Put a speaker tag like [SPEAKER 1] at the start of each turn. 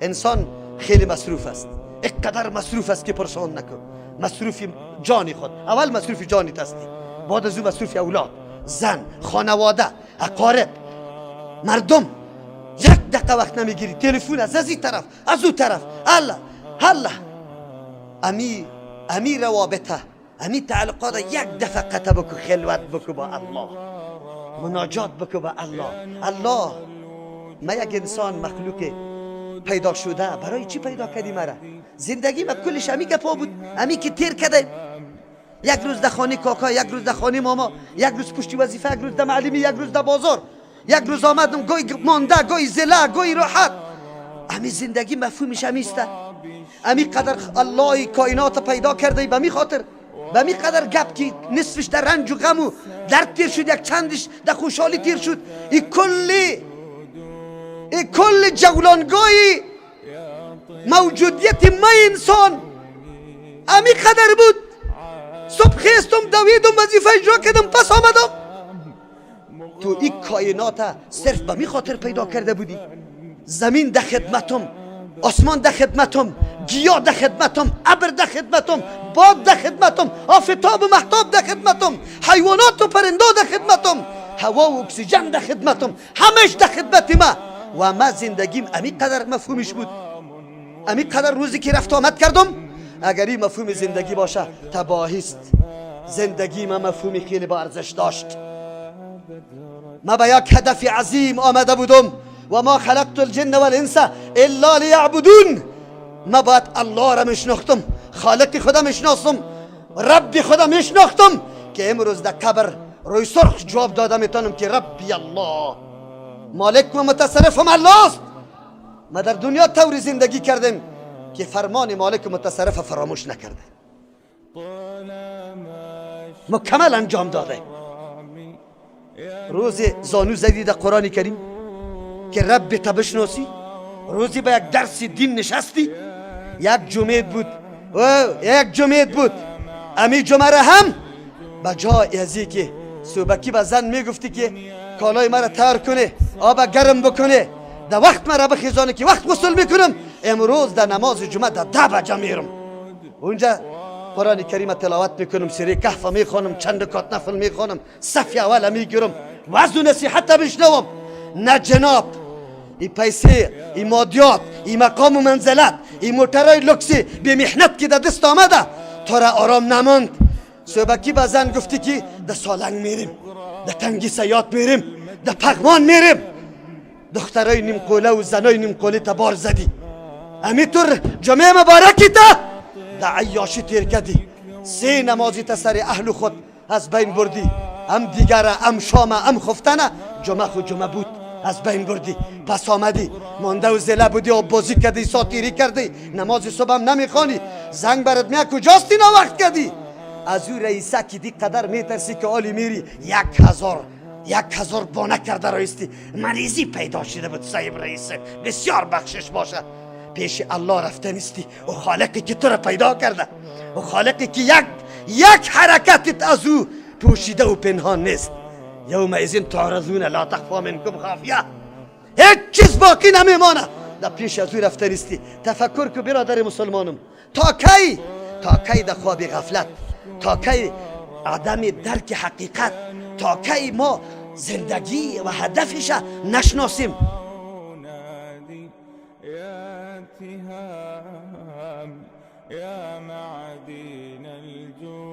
[SPEAKER 1] انسان خیلی مصروف است، اینقدر مصروف است که پرسان نکن. مصروف جان خود، اول مصروف جانت هستی، بعد از او مصروف اولاد، زن، خانواده، اقارب، مردم. یک دقیقه وقت نمیگیری، تلفن از این طرف از او طرف، الله الله. امی روابطه، امی تعلقات یک دفعه قطع بکو، خلوت بکو با الله، مناجات بکو با الله. الله ما یک انسان مخلوق پیدا شده، برای چی پیدا کردی مرا؟ زندگی ما کلش امی گپا بود، امی که تیر کردیم. یک روز در خانه کاکا، یک روز در خانه ماما، یک روز پشتی وظیفه، یک روز در معلمی، یک روز در بازار، یک روز آمدم گوی مانده، گوی زله، گوی راحت. امی زندگی مفهومش امیسته. امی قدر الله کائنات پیدا کرده به می خاطر، به می قدر گپ که نصفش در رنج و غم و درد تیر شد، یک چندش در خوشحالی تیر شد. ای کل جولانگاهی موجودیت ما انسان امی قدر بود. صبح خیستم، دویدم، وظیفه اجرا کردم، پس آمدم. تو این کائنات صرف به می خاطر پیدا کرده بودی. زمین در خدمتم، آسمان در خدمتم، گیاه در خدمتم، ابر در خدمتم، باد در خدمتم، آفتاب و مهتاب در خدمتم، حیوانات و پرنده در خدمتم، هوا و اکسیژن در خدمتم، همش در خدمت ما. و ما زندگیم امی قدر مفهومش بود، امی قدر روزی که رفت آمد کردم. اگر این مفهوم زندگی باشه تباهی است. زندگی ما مفهومی خیلی با ارزش داشت. ما به یک هدف عظیم آمده بودم. و ما خلقت الجن والانس الا لیعبدون. ما باید الله را میشناختم، خالق خودم میشناسم، رب خودم میشناختم که امروز در قبر روی سرخ جواب داده میتونم که ربی الله، مالک و متصرفم الله است. ما در دنیا طوری زندگی کردیم که فرمان مالک و متصرف فراموش نکرده، مکمل انجام داده. روز زانو زدی در قرآن کریم که رب تا بشناسی، روزی به یک درس دین نشستی، یک جمعه بود، یک جمعه بود. امی جمعه را هم به جای ازی که صبحکی به زن میگفتی که کالای مرا تر کنه، آب گرم بکنه، در وقت مرا بخیزانه که وقت غسل میکنم، امروز در نماز جمعه در 10 بجه میرم اونجا قرآن کریم تلاوت میکنم، سوره کهف میخوانم، چند رکعت نفل میخوانم، صف اول میگیرم، وعظ و نصیحت بشنوم. نه جناب، ای پیسه، ای مادیات، ای مقام و منزلت، ای موترای لوکسی به محنت که در دست آمده تو را آرام نماند. صبحکی به زن گفتی که در سالنگ میریم، در تنگی سیات میریم، در پغمان میریم. دخترای نیم قوله و زنای نیم قوله تا بار زدی. امیطور جمعه مبارکی تا در عیاشی تیر کردی. سه نمازی تا سر اهل خود از بین بردی، هم دیگره، هم شامه، هم خفتنه. جمعه خود جمعه بود از بین بردی. پس آمدی مانده و زله بودی، آب بازی کردی، ساتیری کردی، نماز صبح هم نمیخوانی. زنگ برات میاد کجاستی نا وقت کردی؟ از او رئیسه که دی قدر میترسی که آلی میری 1000 بانه کرده رایستی. مریضی پیدا شده بود صاحب رئیسه، بسیار بخشش باشه. پیش الله رفته نیستی، او خالقی که تو را پیدا کرده، او خالقی که یک حرکتت از او پوشیده و پنهان نیست. یومئذ تعرضون لا تخفى منکم خافیه. هیچ چیز باقی نمیمانه در پیش از او رفته نیستی. تفکر که برادر مسلمانم، تا کی، تا کی در خواب غفلت، تا کی عدم درک حقیقت، تا کی ما زندگی و هدفش نشناسیم.
[SPEAKER 2] يا تهام يا معدن الجود.